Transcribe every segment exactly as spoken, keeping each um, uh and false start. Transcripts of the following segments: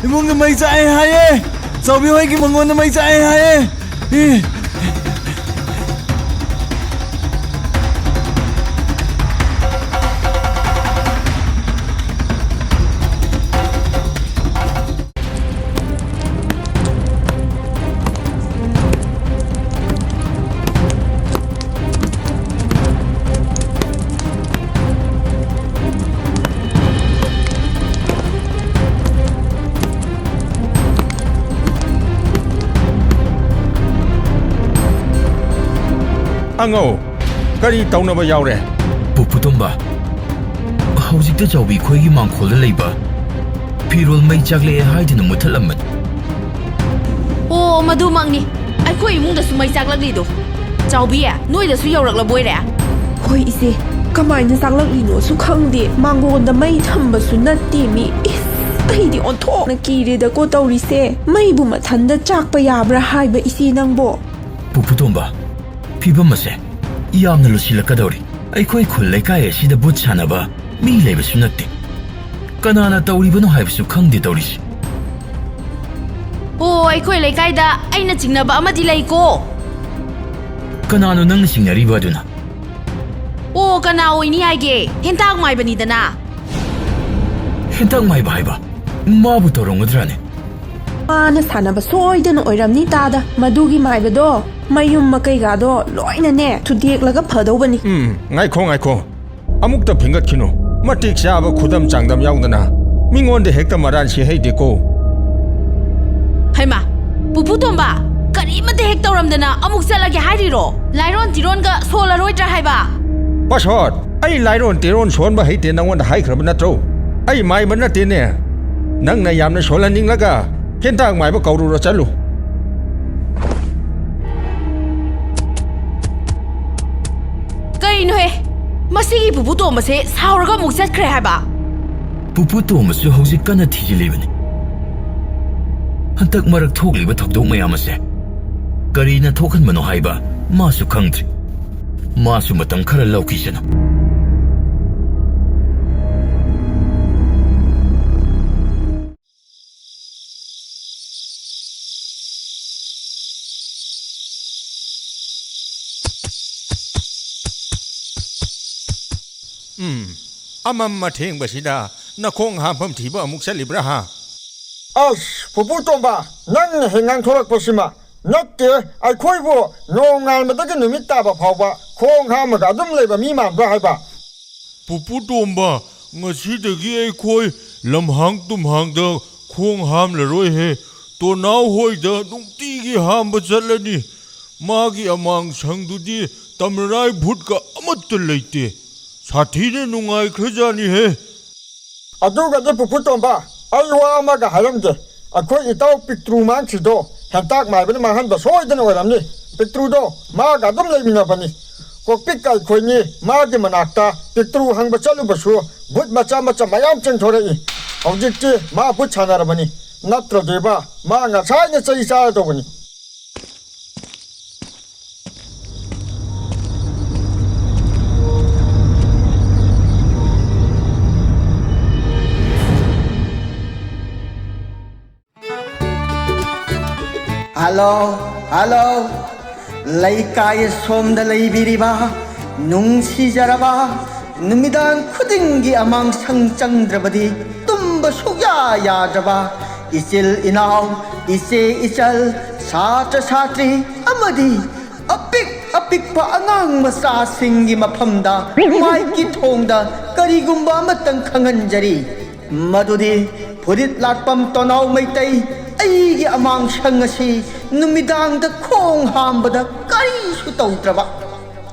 ꯏꯃꯨꯡꯗ ꯃꯩ ꯆꯥꯛꯑꯦ ꯍꯥꯏꯌꯦ꯫ ꯆꯥꯎꯕꯤ ꯍꯣꯏꯒꯤ ꯃꯉꯣꯟꯗ ꯃꯩ ꯆꯥꯛꯑꯦ ꯍꯥꯏꯌꯦ꯫ ꯏ꯫ ꯑꯉꯧ, ꯀꯔꯤ ꯇꯧꯅꯕ ꯌꯥꯎꯔꯦ? ꯄꯨꯄꯨ ꯇꯣꯝꯕ, ꯍꯧꯖꯤꯛꯇ ꯆꯥꯎꯕꯤ ꯈꯣꯏꯒꯤ ꯃꯥꯡꯈꯣꯜꯗ ꯂꯩꯕ ꯐꯤꯔꯣꯜ ꯃꯩ ꯆꯥꯛꯂꯛꯑꯦ ꯍꯥꯏꯗꯨꯅ ꯃꯨꯠꯊꯠꯂꯝꯕꯅꯤ꯫ ꯑꯣ, ꯃꯗꯨꯃꯛꯅꯤ꯫ ꯑꯩꯈꯣꯏ ꯏꯃꯨꯡꯗꯁꯨ ꯃꯩ ꯆꯥꯛꯂꯛꯂꯤꯗꯣ꯫ ꯆꯥꯎꯕꯤ, ꯅꯣꯏꯗꯁꯨ ꯌꯧꯔꯛꯂꯕꯣꯏꯔꯦ? ꯍꯣꯏ, ꯏꯆꯦ꯫ ꯀꯃꯥꯏꯅ ꯆꯥꯛꯂꯛꯂꯤꯅꯣꯁꯨ ꯈꯪꯗꯦ꯫ ꯃꯥꯡꯒꯣꯟꯗ ꯃꯩ ꯊꯝꯕꯁꯨ ꯅꯠꯇꯦ ꯃꯤ꯫ ꯏꯁ, ꯑꯩꯗꯤ ꯑꯣꯟꯊꯣꯛꯅ ꯀꯤꯔꯦꯗꯀꯣ ꯇꯧꯔꯤꯁꯦ꯫ ꯃꯩꯕꯨ ꯃꯊꯟꯗ ꯆꯥꯛꯄ ꯌꯥꯕ꯭ꯔꯥ ꯍꯥꯏꯕ, ꯏꯆꯦ ꯅꯪꯕꯣ? ꯄꯨꯄꯨ ꯇꯣꯝꯕ, ꯐꯤꯕꯝ ꯑꯁꯦ ꯌꯥꯝꯅ ꯂꯨꯁꯤꯜꯂꯛꯀꯗꯧꯔꯤ꯫ ꯑꯩꯈꯣꯏ ꯈꯨꯜ ꯂꯩꯀꯥꯏ ꯑꯁꯤꯗ ꯚꯨꯠ ꯁꯥꯟꯅꯕ ꯃꯤ ꯂꯩꯕꯁꯨ ꯅꯠꯇꯦ꯫ ꯀꯅꯥꯅ ꯇꯧꯔꯤꯕꯅꯣ ꯍꯥꯏꯕꯁꯨ ꯈꯪꯗꯦ ꯇꯧꯔꯤꯁꯤ꯫ ꯑꯣ, ꯑꯩꯈꯣꯏ ꯂꯩꯀꯥꯏꯗ ꯑꯩꯅ ꯆꯤꯡꯅꯕ ꯑꯃꯗꯤ ꯂꯩꯀꯣ꯫ ꯀꯅꯥꯅꯣ ꯅꯪꯅ ꯆꯤꯡꯅꯔꯤꯕ ꯑꯗꯨꯅ? ꯑꯣ, ꯀꯅꯥ ꯑꯣꯏꯅꯤ ꯍꯥꯏꯒꯦ? ꯍꯦꯟꯇꯥꯛ ꯃꯥꯏꯕꯅꯤꯗꯅ꯫ ꯍꯦꯟꯇꯥꯛ ꯃꯥꯏꯕ ꯍꯥꯏꯕ? ꯃꯥꯕꯨ ꯇꯧꯔꯝꯒꯗ꯭ꯔꯅꯦ? ꯃꯥꯅ ꯁꯥꯟꯅꯕ ꯁꯣꯏꯗꯅ ꯑꯣꯏꯔꯝꯅꯤ ꯇꯥꯗ꯫ ꯃꯗꯨꯒꯤ ꯃꯥꯏꯕꯗꯣ ꯃꯌꯨꯝ ꯃꯀꯩꯒꯥꯗꯣ ꯂꯣꯏꯅꯅꯦ ꯊꯨꯗꯦꯛꯂꯒ ꯐꯗꯧꯕꯅꯤ꯫ ꯎꯝ, ꯉꯥꯏꯈꯣ, ꯉꯥꯏꯈꯣ꯫ ꯑꯃꯨꯛꯇ ꯐꯤꯡꯒꯠꯈꯤꯅꯨ꯫ ꯃꯇꯤꯛ ꯆꯥꯕ ꯈꯨꯗꯝ ꯆꯥꯡꯗꯝ ꯌꯥꯎꯗꯅ ꯃꯤꯉꯣꯟꯗ ꯍꯦꯛꯇ ꯃꯔꯥꯟ ꯁꯤꯍꯩꯗꯦꯀꯣ꯫ ꯍꯩꯃꯥ, ꯄꯨꯄꯨ ꯇꯣꯝꯕ, ꯀꯔꯤꯃꯠꯇ ꯍꯦꯛ ꯇꯧꯔꯝꯗꯅ ꯑꯃꯨꯛ ꯆꯠꯂꯒꯦ ꯍꯥꯏꯔꯤꯔꯣ? ꯂꯥꯏꯔꯣꯟ ꯇꯤꯔꯣꯟꯒ ꯁꯣꯜꯂꯔꯣꯏꯗ꯭ꯔꯥ ꯍꯥꯏꯕ? ꯄꯥꯁꯣꯠ, ꯑꯩ ꯂꯥꯏꯔꯣꯟ ꯇꯤꯔꯣꯟ ꯁꯣꯟꯕ ꯍꯩꯇꯦ ꯅꯪꯉꯣꯟꯗ ꯍꯥꯏꯈ꯭ꯔꯕ ꯅꯠꯇ꯭ꯔꯣ? ꯑꯩ ꯃꯥꯏꯕ ꯅꯠꯇꯦꯅꯦ꯫ ꯅꯪꯅ ꯌꯥꯝꯅ ꯁꯣꯜꯍꯟꯅꯤꯡꯂꯒ ꯍꯦꯟꯇꯥꯛ ꯃꯥꯏꯕ ꯀꯧꯔꯨꯔꯣ ꯆꯠꯂꯨ꯫ ꯀꯩꯅꯣꯍꯦ? ꯃꯁꯤꯒꯤ ꯄꯨꯄꯨ ꯇꯣꯝꯕꯁꯦ ꯁꯥꯎꯔꯒ ꯑꯃꯨꯛ ꯆꯠꯈ꯭ꯔꯦ ꯍꯥꯏꯕ? ꯄꯨꯄꯨ ꯇꯣꯝꯕꯁꯨ ꯍꯧꯖꯤꯛ ꯀꯟꯅ ꯊꯤꯖꯤꯜꯂꯤꯕꯅꯤ꯫ ꯍꯟꯗꯛ ꯃꯔꯛ ꯊꯣꯛꯂꯤꯕ ꯊꯧꯗꯣꯛ ꯃꯌꯥꯝ ꯑꯁꯦ ꯀꯔꯤꯅ ꯊꯣꯛꯍꯟꯕꯅꯣ ꯍꯥꯏꯕ ꯃꯥꯁꯨ ꯈꯪꯗ꯭ꯔꯤ꯫ ꯃꯥꯁꯨ ꯃꯇꯝ ꯈꯔ ꯂꯧꯈꯤꯁꯅꯨ꯫ ꯎꯝ, ꯑꯃꯝ ꯑꯊꯦꯡꯕꯁꯤꯗ ꯅꯈꯣꯡ ꯍꯥꯝꯐꯝ ꯊꯤꯕ ꯑꯃꯨꯛ ꯆꯠꯂꯤꯕ꯭ꯔꯥ ꯍꯥ? ꯑꯁ, ꯄꯨꯄꯨ ꯇꯣꯝꯕ, ꯅꯪꯅ ꯍꯦꯛ ꯉꯥꯡꯊꯣꯔꯛꯄꯁꯤꯃ꯫ ꯅꯠꯇꯦ, ꯑꯩꯈꯣꯏꯕꯨ ꯅꯣꯡꯉꯥꯟꯕꯗꯒꯤ ꯅꯨꯃꯤꯠ ꯇꯥꯕ ꯐꯥꯎꯕ ꯈꯣꯡ ꯍꯥꯝꯃꯒ ꯑꯗꯨꯝ ꯂꯩꯕ ꯃꯤ ꯃꯥꯟꯕ꯭ꯔꯥ ꯍꯥꯏꯕ? ꯄꯨꯄꯨ ꯇꯣꯝꯕ, ꯉꯁꯤꯗꯒꯤ ꯑꯩꯈꯣꯏ ꯂꯝꯍꯥꯡ ꯇꯨꯝꯍꯥꯡꯗ ꯈꯣꯡ ꯍꯥꯝꯂꯔꯣꯏꯍꯦ꯫ ꯇꯣꯅꯥꯎ ꯍꯣꯏꯗ ꯅꯨꯡꯇꯤꯒꯤ ꯍꯥꯝꯕ ꯆꯠꯂꯅꯤ꯫ ꯃꯥꯒꯤ ꯑꯃꯥꯡ ꯁꯪꯗꯨꯗꯤ ꯇꯝꯔꯥꯏ ꯚꯨꯠꯀ ꯑꯃꯠꯇ ꯂꯩꯇꯦ꯫ ꯁꯥꯊꯤꯅ ꯅꯨꯡꯉꯥꯏꯈ꯭ꯔꯖꯥꯠꯅꯤꯍꯦ꯫ ꯑꯗꯨꯒꯗꯤ ꯄꯨꯄꯨ ꯇꯣꯝꯕ, ꯑꯩ ꯋꯥ ꯑꯃꯒ ꯍꯥꯏꯔꯝꯒꯦ꯫ ꯑꯩꯈꯣꯏ ꯏꯇꯥꯎ ꯄꯤꯛꯇ꯭ꯔꯨ ꯃꯥꯡꯈꯤꯗꯣ ꯍꯦꯟꯇꯥꯛ ꯃꯥꯏꯕꯅ ꯃꯥꯡꯍꯟꯕ ꯁꯣꯏꯗꯅ ꯑꯣꯏꯔꯝꯅꯤ꯫ ꯄꯤꯛꯇ꯭ꯔꯨꯗꯣ ꯃꯥꯒ ꯑꯗꯨꯝ ꯂꯩꯃꯤꯟꯅꯕꯅꯤ꯫ ꯀꯣꯛꯄꯤꯛ ꯀꯥꯏꯈꯣꯏꯅꯤ ꯃꯥꯒꯤ ꯃꯅꯥꯛꯇ ꯄꯤꯛꯇ꯭ꯔꯨ ꯍꯪꯕ ꯆꯠꯂꯨꯕꯁꯨ ꯚꯨꯠ ꯃꯆꯥ ꯃꯆꯥ ꯃꯌꯥꯝ ꯆꯦꯟꯊꯣꯔꯛꯏ꯫ ꯍꯧꯖꯤꯛꯇꯤ ꯃꯥ ꯚꯨꯠ ꯁꯥꯟꯅꯔꯕꯅꯤ꯫ ꯅꯠꯇ꯭ꯔꯗꯤꯕ ꯃꯥ ꯉꯁꯥꯏꯅ ꯆꯩ ꯆꯥꯔꯗꯧꯕꯅꯤ꯫ Hello, hello. ꯂꯩꯀꯥꯏ ꯑꯁꯣꯝꯗ ꯂꯩꯕꯤꯔꯤꯕ ꯅꯨꯡꯁꯤꯖꯔꯕ, ꯅꯨꯃꯤꯗꯥꯡ ꯈꯨꯗꯤꯡꯒꯤ ꯑꯃꯥꯡꯁꯪ ꯆꯪꯗ꯭ꯔꯕꯗꯤ ꯇꯨꯝꯕ ꯁꯨꯛꯌꯥ ꯌꯥꯗ꯭ꯔꯕ ꯏꯆꯤꯜ ꯏꯅꯥꯎ, ꯏꯆꯦ ꯏꯆꯜ, ꯁꯥꯇ꯭ꯔ ꯁꯥꯇ꯭ꯔꯤ ꯑꯃꯗꯤ ꯑꯄꯤꯛ ꯑꯄꯤꯛꯄ ꯑꯉꯥꯡ ꯃꯆꯥꯁꯤꯡꯒꯤ ꯃꯐꯝꯗ ꯃꯥꯏꯀꯤ ꯊꯣꯡꯗ ꯀꯔꯤꯒꯨꯝꯕ ꯑꯃꯇꯪ ꯈꯪꯍꯟꯖꯔꯤ꯫ ꯃꯗꯨꯗꯤ ꯐꯨꯔꯤꯠ ꯂꯥꯛꯄꯝ ꯇꯣꯅꯥꯎ ꯃꯩꯇꯩ, ꯑꯩꯒꯤ ꯑꯃꯥꯡꯁꯪ ꯑꯁꯤ ꯅꯨꯃꯤꯗꯥꯡꯗ ꯈꯣꯡ ꯍꯥꯝꯕꯗ ꯀꯔꯤꯁꯨ ꯇꯧꯗ꯭ꯔꯕ,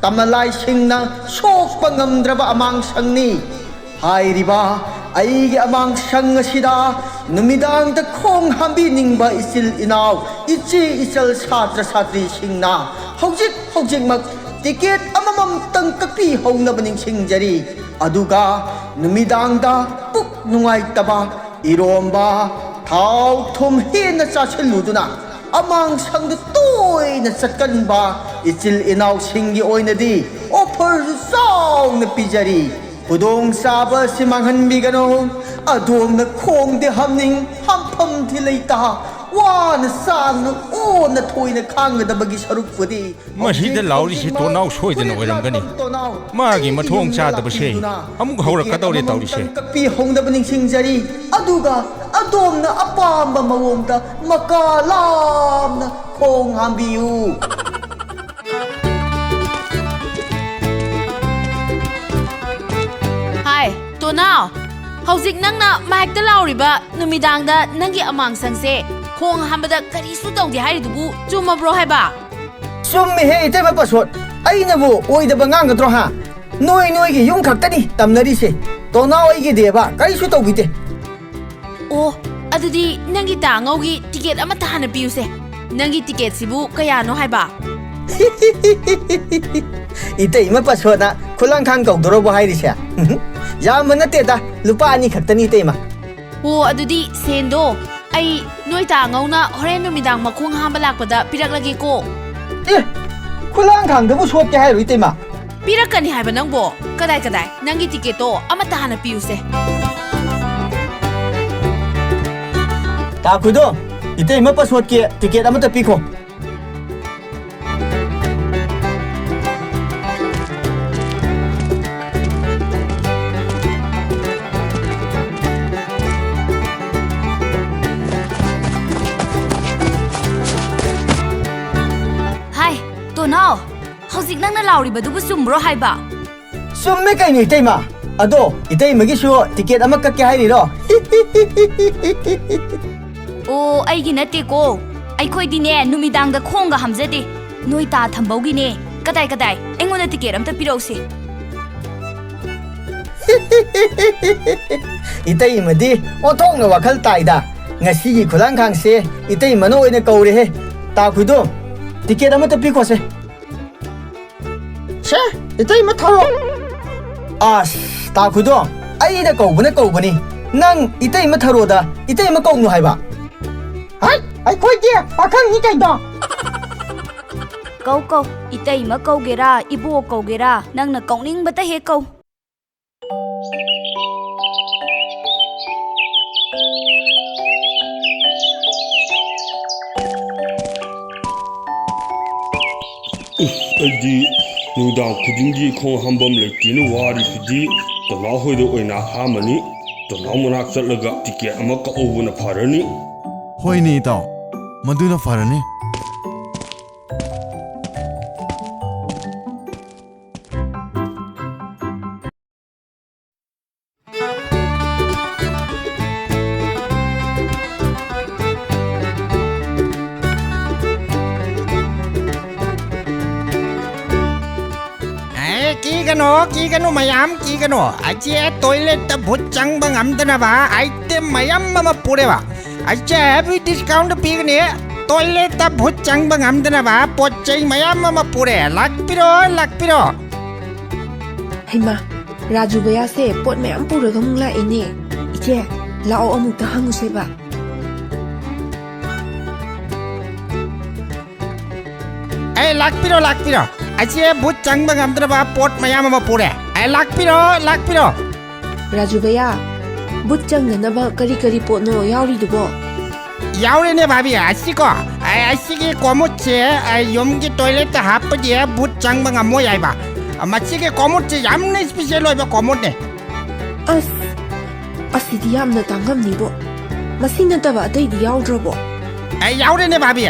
ꯇꯃꯂꯥꯏꯁꯤꯡꯅ ꯁꯣꯛꯄ ꯉꯝꯗ꯭ꯔꯕ ꯑꯃꯥꯡꯁꯪꯅꯤ꯫ ꯍꯥꯏꯔꯤꯕ ꯑꯩꯒꯤ ꯑꯃꯥꯡꯁꯪ ꯑꯁꯤꯗ ꯅꯨꯃꯤꯗꯥꯡꯗ ꯈꯣꯡ ꯍꯥꯝꯕꯤꯅꯤꯡꯕ ꯏꯆꯤꯜ ꯏꯅꯥꯎ, ꯏꯆꯦ ꯏꯆꯜ, ꯁꯥꯇ꯭ꯔ ꯁꯥꯇ꯭ꯔꯤꯁꯤꯡꯅ ꯍꯧꯖꯤꯛ ꯍꯧꯖꯤꯛꯃꯛ ꯇꯤꯀꯦꯠ ꯑꯃꯃꯝꯇꯪ ꯀꯛꯄꯤꯍꯧꯅꯕ ꯅꯤꯡꯁꯤꯡꯖꯔꯤ꯫ ꯑꯗꯨꯒ ꯅꯨꯃꯤꯗꯥꯡꯗ ꯄꯨꯛ ꯅꯨꯡꯉꯥꯏꯇꯕ, ꯏꯔꯣꯝꯕ, ꯊꯥꯎ ꯊꯨꯝ ꯍꯦꯟꯅ ꯆꯥꯁꯤꯜꯂꯨꯗꯨꯅ ꯑꯃꯥꯡꯁꯪꯗ ꯇꯣꯏꯅ ꯆꯠꯀꯟꯕ ꯏꯆꯤꯜ ꯏꯅꯥꯎꯁꯤꯡꯒꯤ ꯑꯣꯏꯅꯗꯤ ꯑꯣꯐꯔꯁꯨ ꯆꯥꯎꯅ ꯄꯤꯖꯔꯤ꯫ ꯈꯨꯗꯣꯡꯆꯥꯕ ꯑꯁꯤ ꯃꯥꯡꯍꯟꯕꯤꯒꯅꯨ꯫ ꯑꯗꯣꯝꯅ ꯈꯣꯡꯗꯤ ꯍꯥꯝꯅꯤꯡ, ꯍꯥꯝꯐꯝꯗꯤ ꯂꯩꯇ, ꯋꯥꯅ ꯁꯥꯡꯅ ꯑꯣꯅ ꯊꯣꯏꯅ ꯈꯥꯡꯒꯗꯕꯒꯤ ꯁꯔꯨꯛꯄꯨꯗꯤ ꯃꯁꯤꯗ ꯍꯧꯖꯤꯛ ꯂꯥꯎꯔꯤꯁꯤ ꯍꯧꯖꯤꯛꯃꯛ ꯇꯣꯅꯥꯎ ꯁꯣꯏꯗꯅ ꯐꯨꯔꯤꯠ ꯑꯣꯏꯔꯝꯒꯅꯤ꯫ ꯂꯥꯛꯄ ꯇꯣꯅꯥꯎ ꯃꯥꯒꯤ ꯃꯊꯣꯡ ꯌꯨꯝꯗ ꯆꯥꯗꯕꯁꯦ ꯂꯥꯛꯄꯤꯗꯨꯅ ꯑꯃꯨꯛ ꯇꯤꯀꯦꯠ ꯍꯧꯔꯛꯀꯗꯧꯔꯦ ꯑꯃꯃꯝꯇꯪ ꯇꯧꯔꯤꯁꯦ꯫ ꯀꯛꯄꯤꯍꯧꯅꯕ ꯅꯤꯡꯁꯤꯡꯖꯔꯤ꯫ ꯑꯗꯨꯒ ꯑꯗꯣꯝꯅ ꯑꯄꯥꯝꯕ ꯃꯑꯣꯡꯗ ꯃꯀꯥ ꯂꯥꯝꯅ ꯈꯣꯡ ꯍꯥꯝꯕꯤꯌꯨ꯫ ꯍꯥꯏ, ꯇꯣꯅꯥꯎ, ꯍꯧꯖꯤꯛ ꯅꯪꯅ ꯃꯥꯏꯛꯇ ꯂꯥꯎꯔꯤꯕ ꯅꯨꯃꯤꯗꯥꯡꯗ ꯅꯪꯒꯤ ꯑꯃꯥꯡꯁꯪꯁꯦ ꯈꯣꯡ ꯍꯥꯝꯕꯗ ꯀꯔꯤꯁꯨ ꯇꯧꯗꯦ ꯍꯥꯏꯔꯤꯗꯨꯕꯨ ꯆꯨꯝꯃꯕ꯭ꯔꯣ ꯍꯥꯏꯕ? ꯆꯨꯝꯃꯤꯍꯦ, ꯏꯇꯩꯃ ꯄꯥꯁꯣꯠ꯫ ꯑꯩꯅꯕꯨ ꯑꯣꯏꯗꯕ ꯉꯥꯡꯒꯗ꯭ꯔꯣ, ꯍꯥ? ꯅꯣꯏ ꯅꯣꯏꯒꯤ ꯌꯨꯝ ꯈꯛꯇꯅꯤ ꯇꯝꯅꯔꯤꯁꯦ꯫ ꯇꯣꯅꯥꯎ ꯑꯩꯒꯤꯗꯤꯕ ꯀꯔꯤꯁꯨ ꯇꯧꯕꯤꯗꯦ꯫ ꯑꯣ, ꯑꯗꯨꯗꯤ ꯅꯪꯒꯤ ꯇꯥ ꯑꯉꯧꯒꯤ ꯇꯤꯀꯦꯠ ꯑꯃꯠꯇ ꯍꯥꯟꯅ ꯄꯤꯌꯨꯁꯦ꯫ ꯅꯪꯒꯤ ꯇꯤꯀꯦꯠꯁꯤꯕꯨ ꯀꯌꯥꯅꯣ ꯍꯥꯏꯕ? ꯏꯇꯩꯃ ꯄꯥꯁꯣꯠꯅ ꯈꯨꯂꯥꯡꯈꯥꯡ ꯀꯧꯗꯣꯔꯕꯣ ꯍꯥꯏꯔꯤꯁꯦ? ꯌꯥꯝꯕ ꯅꯠꯇꯦꯗ, ꯂꯨꯄꯥ ꯑꯅꯤ ꯈꯛꯇꯅꯤ, ꯏꯇꯩꯃ꯫ ꯑꯣ, ꯑꯗꯨꯗꯤ ꯁꯦꯟꯗꯣ ꯑꯩ ꯅꯣꯏ ꯇꯥ ꯉꯧꯅ ꯍꯣꯔꯦꯟ ꯅꯨꯃꯤꯗꯥꯡ ꯃꯈꯣꯡ ꯍꯥꯝꯕ ꯂꯥꯛꯄꯗ ꯄꯤꯔꯛꯂꯒꯦꯀꯣ꯫ ꯑꯦ, ꯈꯨꯂꯥꯡꯈꯥꯡꯗꯕꯨ ꯁꯣꯠꯀꯦ ꯍꯥꯏꯔꯣ, ꯏꯇꯩꯃ? ꯄꯤꯔꯛꯀꯅꯤ ꯍꯥꯏꯕ ꯅꯪꯕꯣ? ꯀꯗꯥꯏ, ꯀꯗꯥꯏ? ꯅꯪꯒꯤ ꯇꯤꯀꯦꯠꯇꯣ ꯑꯃꯠꯇ ꯍꯥꯟꯅ ꯄꯤꯌꯨꯁꯦ꯫ ꯇꯥ ꯈꯨꯏꯗꯣ, ꯏꯇꯩꯃ ꯄꯥꯁꯣꯠꯀꯤ ꯇꯤꯀꯦꯠ ꯑꯃꯠꯇ ꯄꯤꯈꯣ꯫ ꯍꯥꯏ, ꯇꯣꯅꯥꯎ, ꯍꯧꯖꯤꯛ ꯅꯪꯅ ꯂꯥꯎꯔꯤꯕꯗꯨꯕꯨ ꯆꯨꯝꯕ꯭ꯔꯣ ꯍꯥꯏꯕ? ꯆꯨꯝꯃꯦ ꯀꯩꯅꯣ, ꯏꯇꯩꯃ꯫ ꯑꯗꯣ ꯏꯇꯩꯃꯒꯤꯁꯨ ꯇꯤꯀꯦꯠ ꯑꯃ ꯀꯛꯀꯦ ꯍꯥꯏꯔꯤꯔꯣ? ꯑꯣ, ꯑꯩꯒꯤ ꯅꯠꯇꯦꯀꯣ꯫ ꯑꯩꯈꯣꯏꯗꯤꯅꯦ, ꯅꯨꯃꯤꯗꯥꯡꯗ ꯈꯣꯡꯒ ꯍꯥꯝꯖꯗꯦ꯫ ꯅꯣꯏ ꯇꯥ ꯊꯝꯕꯧꯒꯤꯅꯦ꯫ ꯀꯗꯥꯏ, ꯀꯗꯥꯏ? ꯑꯩꯉꯣꯟꯗ ꯇꯤꯀꯦꯠ ꯑꯝꯇ ꯄꯤꯔꯛꯎꯁꯦ꯫ ꯏꯇꯩꯃꯗꯤ ꯑꯣꯟꯊꯣꯛꯅ ꯋꯥꯈꯜ ꯇꯥꯏꯗ꯫ ꯉꯁꯤꯒꯤ ꯈꯨꯂꯥꯡꯈꯥꯡꯁꯦ ꯏꯇꯩꯃꯅ ꯑꯣꯏꯅ ꯀꯧꯔꯦꯍꯦ꯫ ꯇꯥ ꯈꯨꯏꯗꯣ, ꯇꯤꯀꯦꯠ ꯑꯃꯇ ꯄꯤꯈꯣꯁꯦ꯫ ꯁꯦ, ꯏꯇꯩꯃ ꯊꯥꯔꯣ꯫ ꯑꯁ, ꯇꯥ ꯈꯨꯏꯗꯣ, ꯑꯩꯅ ꯀꯧꯕꯅ ꯀꯧꯕꯅꯤ꯫ ꯅꯪ ꯏꯇꯩꯃ ꯊꯥꯔꯣꯗ ꯏꯇꯩꯃ ꯀꯧꯅꯨ ꯍꯥꯏꯕ꯫ ꯍꯥꯏ, ꯑꯩꯈꯣꯏꯗꯤ ꯄꯥꯈꯪꯅꯤ ꯀꯩꯅꯣ꯫ ꯀꯧ, ꯀꯧ, ꯏꯇꯩꯃ ꯀꯧꯒꯦꯔꯥ, ꯏꯕꯣꯛ ꯀꯧꯒꯦꯔꯥ, ꯅꯪꯅ ꯀꯧꯅꯤꯡꯕꯇ ꯍꯦꯛ ꯀꯧ꯫ ꯑꯩꯗꯤ ꯅꯨꯡꯗꯥꯡ ꯈꯨꯗꯤꯡꯒꯤ ꯈꯣꯡ ꯍꯥꯝꯐꯝ ꯂꯩꯇꯦꯅ ꯋꯥꯔꯤꯁꯤꯗꯤ꯫ ꯇꯣꯅꯥꯎ ꯍꯣꯏꯗ ꯑꯣꯏꯅ ꯍꯥꯝꯃꯅꯤ꯫ ꯇꯣꯅꯥꯎ ꯃꯅꯥꯛ ꯆꯠꯂꯒ ꯇꯤꯀꯦꯠ ꯑꯃ ꯀꯛꯍꯧꯕꯅ ꯐꯔꯅꯤ꯫ ꯍꯣꯏꯅꯦ ꯏꯇꯥꯎ, ꯃꯗꯨꯅ ꯐꯔꯅꯤ꯫ ꯑꯦ, ꯀꯤꯒꯅꯣ, ꯀꯤꯒꯅꯨ ꯃꯌꯥꯝ, ꯀꯤꯒꯅꯣ꯫ ꯑꯩꯁꯦ ꯇꯣꯏꯂꯦꯠꯇ ꯚꯨꯠ ꯆꯪꯕ ꯉꯝꯗꯅꯕ ꯑꯥꯏꯇꯦꯝ ꯃꯌꯥꯝ ꯑꯃ ꯄꯨꯔꯦꯕ꯫ ꯑꯩꯁꯦ ꯍꯦꯚꯤ ꯗꯤꯁꯀꯥꯎꯟꯗ ꯄꯤꯒꯅꯤ꯫ ꯇꯣꯏꯂꯦꯠꯇ ꯚꯨꯠ ꯆꯪꯕ ꯉꯝꯗꯅꯕ ꯄꯣꯠ ꯆꯩ ꯃꯌꯥꯝ ꯑꯃ ꯄꯨꯔꯦ꯫ ꯂꯥꯛꯄꯤꯔꯣ, ꯂꯥꯛꯄꯤꯔꯣ꯫ ꯍꯩꯃꯥ, ꯔꯥꯖꯨ ꯚꯩꯌꯥꯁꯦ ꯄꯣꯠ ꯃꯌꯥꯝ ꯄꯨꯔꯒ ꯑꯃꯨꯛ ꯂꯥꯛꯏꯅꯦ꯫ ꯏꯆꯦ, ꯂꯥꯛꯑꯣ ꯑꯃꯨꯛꯇ ꯍꯪꯉꯨꯁꯦꯕ꯫ ꯑꯦ, ꯂꯥꯛꯄꯤꯔꯣ, ꯂꯥꯛꯄꯤꯔꯣ꯫ ꯑꯩꯁꯦ ꯚꯨꯠ ꯆꯪꯕ ꯉꯝꯗꯅꯕ ꯄꯣꯠ ꯃꯌꯥꯝ ꯑꯃ ꯄꯨꯔꯦ꯫ ꯑꯦ, ꯂꯥꯛꯄꯤꯔꯣ, ꯂꯥꯛꯄꯤꯔꯣ꯫ ꯔꯥꯖꯨ ꯚꯩꯌꯥ, ꯚꯨꯠ ꯆꯪꯗꯅꯕ ꯀꯔꯤ ꯀꯔꯤ ꯄꯣꯠꯅꯣ ꯌꯥꯎꯔꯤꯗꯨꯕꯣ? ꯌꯥꯎꯔꯦꯅꯦ ꯚꯥꯕꯤ, ꯑꯁꯤꯀꯣ, ꯑꯦ, ꯑꯁꯤꯒꯤ ꯀꯣꯃꯨꯠꯁꯦ, ꯑꯦ, ꯌꯨꯝꯒꯤ ꯇꯣꯏꯂꯦꯠꯇ ꯍꯥꯞꯄꯗꯤ ꯚꯨꯠ ꯆꯪꯕ ꯉꯝꯃꯣꯏ ꯍꯥꯏꯕ꯫ ꯃꯁꯤꯒꯤ ꯀꯣꯃꯨꯠꯁꯦ ꯌꯥꯝꯅ ꯏꯁꯄꯤꯁꯦꯜ ꯑꯣꯏꯕ ꯀꯣꯃꯨꯠꯅꯦ꯫ ꯑꯁ, ꯑꯁꯤꯗꯤ ꯌꯥꯝꯅ ꯇꯥꯡꯉꯝꯅꯤꯕꯣ꯫ ꯃꯁꯤ ꯅꯠꯇꯕ ꯑꯇꯩꯗꯤ ꯌꯥꯎꯗ꯭ꯔꯕꯣ? ꯑꯦ, ꯌꯥꯎꯔꯦꯅꯦ ꯚꯥꯕꯤ꯫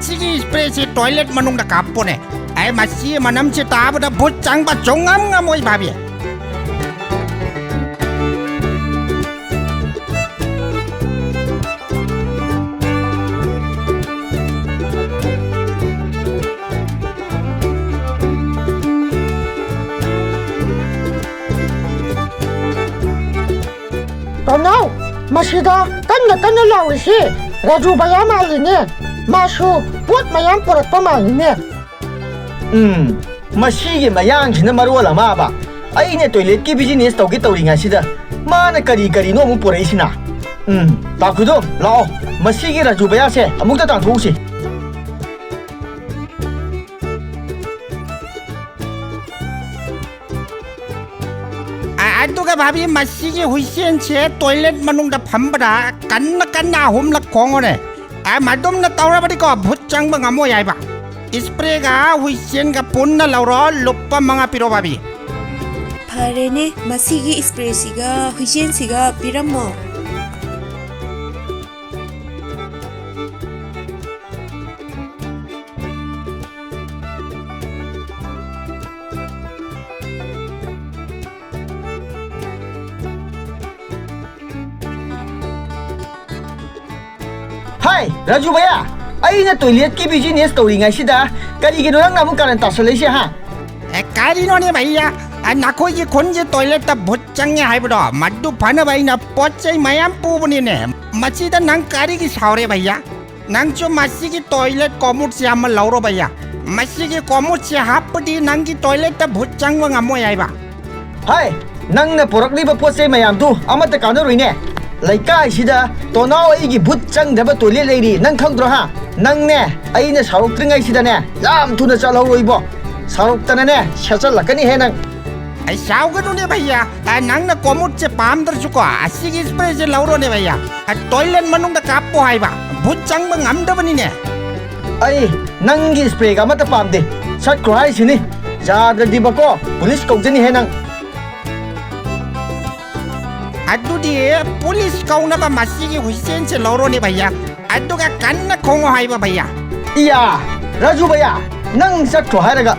ꯁꯤꯒꯤ ꯏꯁꯄ꯭ꯔꯦꯁꯤ ꯇꯣꯏꯂꯦꯠ ꯃꯅꯨꯡꯗ ꯀꯥꯞꯄꯣꯅꯦ꯫ ꯑꯩ ꯃꯁꯤ ꯃꯅꯝꯁꯤ ꯇꯥꯕꯗ ꯚꯨꯠ ꯆꯪꯕ ꯁꯨꯡꯉꯝ ꯉꯝꯃꯣꯏ ꯚꯥꯕꯤ꯫ ꯇꯣꯅꯥꯎ, ꯃꯁꯤꯗ ꯀꯟꯅ ꯀꯟꯅ ꯂꯥꯎꯔꯤꯁꯤ ꯔꯥꯖꯨ ꯚꯩꯌꯥ ꯃꯥꯜꯂꯤꯅꯦ꯫ ꯃꯥꯁꯨ ꯄꯣꯠ ꯃꯌꯥꯝ ꯄꯨꯔꯛꯄ ꯃꯥꯜꯂꯤꯅꯦ꯫ ꯎꯝ, ꯃꯁꯤꯒꯤ ꯃꯌꯥꯡꯁꯤꯅ ꯃꯔꯣꯜ ꯑꯃꯕ꯫ ꯑꯩꯅ ꯇꯣꯏꯂꯦꯠꯀꯤ ꯕꯤꯖꯤꯅꯦꯁ ꯇꯧꯒꯦ ꯇꯧꯔꯤꯉꯩꯁꯤꯗ ꯃꯥꯅ ꯀꯔꯤ ꯀꯔꯤꯅꯣ ꯑꯃꯨꯛ ꯄꯨꯔꯛꯏꯁꯤꯅ꯫ ꯎꯝ, ꯇꯥ ꯈꯨꯗꯣꯝ, ꯂꯥꯛꯑꯣ, ꯃꯁꯤꯒꯤ ꯔꯥꯖꯨ ꯚꯩꯌꯥꯁꯦ ꯑꯃꯨꯛꯇ ꯇꯥꯟꯊꯣꯛꯎꯁꯤ꯫ ꯑ-, ꯑꯗꯨꯒ ꯚꯥꯕꯤ, ꯃꯁꯤꯒꯤ ꯍꯨꯏꯁꯦꯟꯁꯦ ꯇꯣꯏꯂꯦꯠ ꯃꯅꯨꯡꯗ ꯐꯝꯕꯗ ꯀꯟꯅ ꯀꯟꯅ ꯑꯍꯨꯝꯂꯛ ꯈꯣꯡꯉꯣꯅꯦ꯫ ꯑ, ꯃꯗꯨꯝꯅ ꯇꯧꯔꯕꯗꯤꯀꯣ, ꯚꯨꯠ ꯆꯪꯕ ꯉꯝꯃꯣꯏ ꯍꯥꯏꯕ꯫ ꯏꯁꯄ꯭ꯔꯦꯒ ꯍꯨꯏꯆꯦꯟꯒ ꯄꯨꯟꯅ ꯂꯧꯔꯣ, ꯂꯨꯄꯥ ꯃꯉꯥ ꯄꯤꯔꯣ, ꯚꯥꯕꯤ꯫ ꯐꯔꯦꯅꯦ, ꯃꯁꯤꯒꯤ ꯏꯁꯄ꯭ꯔꯦꯁꯤꯒ ꯍꯨꯏꯆꯦꯟꯁꯤꯒ ꯄꯤꯔꯝꯃꯣ꯫ ꯍꯥꯏ, ꯔꯥꯖꯨ ꯚꯩꯌꯥ, ꯑꯩꯅ ꯇꯣꯏꯂꯦꯠꯀꯤ ꯕꯤꯖꯤꯅꯦꯁ ꯇꯧꯔꯤꯉꯩꯁꯤꯗ ꯀꯔꯤꯒꯤꯅꯣ ꯅꯪꯅ ꯑꯃꯨꯛ ꯀꯥꯔꯟ ꯇꯥꯁꯜꯂꯛꯏꯁꯦ, ꯍꯥ? ꯑꯦ, ꯀꯔꯤꯅꯣꯅꯦ ꯚꯩꯌꯥ? ꯑ, ꯅꯈꯣꯏꯒꯤ ꯈꯨꯟꯒꯤ ꯇꯣꯏꯂꯦꯠꯇ ꯚꯨꯠ ꯆꯪꯉꯦ ꯍꯥꯏꯕꯗꯣ, ꯃꯗꯨ ꯐꯅꯕ ꯑꯩꯅ ꯄꯣꯠ ꯆꯩ ꯃꯌꯥꯝ ꯄꯨꯕꯅꯤꯅꯦ꯫ ꯃꯁꯤꯗ ꯅꯪ ꯀꯔꯤꯒꯤ ꯁꯥꯎꯔꯦ ꯚꯩꯌꯥ? ꯅꯪꯁꯨ ꯃꯁꯤꯒꯤ ꯇꯣꯏꯂꯦꯠ ꯀꯣꯃꯨꯠꯁꯦ ꯑꯃ ꯂꯧꯔꯣ ꯚꯩꯌꯥ꯫ ꯃꯁꯤꯒꯤ ꯀꯣꯃꯨꯠꯁꯦ ꯍꯥꯞꯄꯗꯤ ꯅꯪꯒꯤ ꯇꯣꯏꯂꯦꯠꯇ ꯚꯨꯠ ꯆꯪꯕ ꯉꯝꯃꯣꯏ ꯍꯥꯏꯕ꯫ ꯍꯥꯏ, ꯅꯪꯅ ꯄꯨꯔꯛꯂꯤꯕ ꯄꯣꯠ ꯆꯩ ꯃꯌꯥꯝꯗꯨ ꯑꯃꯠꯇ ꯀꯥꯟꯅꯔꯣꯏꯅꯦ꯫ ꯂꯩꯀꯥꯏꯁꯤꯗ ꯇꯣꯅꯥꯎ ꯑꯩꯒꯤ ꯚꯨꯠ ꯆꯪꯗꯕ ꯇꯣꯏꯂꯦꯠ ꯂꯩꯔꯤ, ꯅꯪ ꯈꯪꯗ꯭ꯔꯣ ꯍꯥ? ꯅꯪꯅꯦ, ꯑꯩꯅ ꯁꯥꯎꯔꯛꯇ꯭ꯔꯤꯉꯩꯁꯤꯗꯅꯦ, ꯌꯥꯝ ꯊꯨꯅ ꯆꯠꯍꯧꯔꯣ ꯏꯕꯣ꯫ ꯁꯥꯎꯔꯛꯇꯅꯅꯦ, ꯁꯦꯠꯆꯜꯂꯛꯀꯅꯤꯍꯦ ꯅꯪ꯫ ꯑꯩ ꯁꯥꯎꯒꯅꯨꯅꯦ ꯚꯩꯌꯥ, ꯑ, ꯅꯪꯅ ꯀꯣꯃꯨꯠꯁꯦ ꯄꯥꯝꯗ꯭ꯔꯁꯨꯀꯣ, ꯑꯁꯤꯒꯤ ꯏꯁꯄ꯭ꯔꯦꯁꯦ ꯂꯧꯔꯣꯅꯦ ꯚꯩꯌꯥ꯫ ꯑ, ꯇꯣꯏꯂꯦꯠ ꯃꯅꯨꯡꯗ ꯀꯥꯞꯄꯣ ꯍꯥꯏꯕ, ꯚꯨꯠ ꯆꯪꯕ ꯉꯝꯗꯕꯅꯤꯅꯦ꯫ ꯑꯩ ꯅꯪꯒꯤ ꯏꯁꯄ꯭ꯔꯦꯒ ꯑꯃꯠꯇ ꯄꯥꯝꯗꯦ, ꯆꯠꯈ꯭ꯔꯣ ꯍꯥꯏꯁꯤꯅꯤ꯫ ꯌꯥꯗ꯭ꯔꯗꯤꯕꯀꯣ, ꯄꯨꯂꯤꯁ ꯀꯧꯖꯅꯤꯍꯦ ꯅꯪ꯫ ꯑꯗꯨꯗꯤ ꯄꯨꯂꯤꯁ ꯀꯧꯅꯕ ꯃꯁꯤꯒꯤ ꯍꯨꯏꯆꯦꯟꯁꯦ ꯂꯧꯔꯣꯅꯦ ꯚꯩꯌꯥ, ꯑꯗꯨꯒ ꯀꯟꯅ ꯈꯣꯡꯉꯣ ꯍꯥꯏꯕ ꯚꯩꯌꯥ꯫ ꯏꯌꯥ, ꯔꯥꯖꯨ ꯚꯩꯌꯥ, ꯅꯪ ꯆꯠꯈ꯭ꯔꯣ ꯍꯥꯏꯔꯒ꯫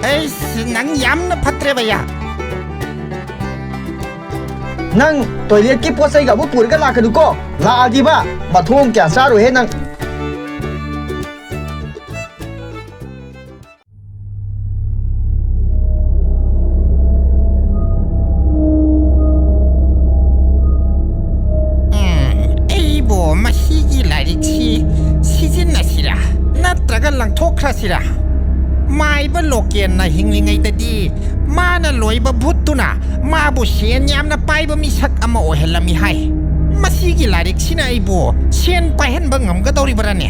ꯑꯩꯁ, ꯅꯪ ꯌꯥꯝꯅ ꯐꯠꯇ꯭ꯔꯦ ꯚꯩꯌꯥ꯫ ꯅꯪ ꯇꯣꯏꯂꯦꯠꯀꯤ ꯄꯣꯠ ꯆꯩꯒ ꯑꯃꯨꯛ ꯄꯨꯔꯒ ꯂꯥꯛꯀꯅꯨꯀꯣ꯫ ꯂꯥꯛꯑꯗꯤꯕ ꯃꯊꯣꯡ ꯀꯌꯥ ꯆꯥꯔꯣꯏꯍꯦ ꯅꯪ꯫ ꯎꯝ, ꯑꯩꯕꯨ ꯃꯁꯤꯒꯤ ꯂꯥꯏꯔꯤꯛꯁꯤ ꯁꯤꯖꯤꯟꯅꯁꯤꯔꯥ? ꯅꯠꯇ꯭ꯔꯒ ꯂꯪꯊꯣꯛꯈ꯭ꯔꯁꯤꯔꯥ? ꯃꯥꯏꯕ ꯂꯣꯀꯦꯟꯅ ꯍꯤꯡꯂꯤꯉꯩꯗꯗꯤ ꯃꯥꯅ ꯂꯣꯏꯕ ꯚꯨꯠꯇꯨꯅ ꯃꯥꯕꯨ ꯁꯦꯟ ꯌꯥꯝꯅ ꯄꯥꯏꯕ ꯃꯤꯁꯛ ꯑꯃ ꯑꯣꯏꯍꯜꯂꯝꯃꯤ ꯍꯥꯏ꯫ ꯃꯁꯤꯒꯤ ꯂꯥꯏꯔꯤꯛꯁꯤꯅ ꯑꯩꯕꯨ ꯁꯦꯟ ꯄꯥꯏꯍꯟꯕ ꯉꯝꯒꯗꯧꯔꯤꯕ꯭ꯔꯥꯅꯦ?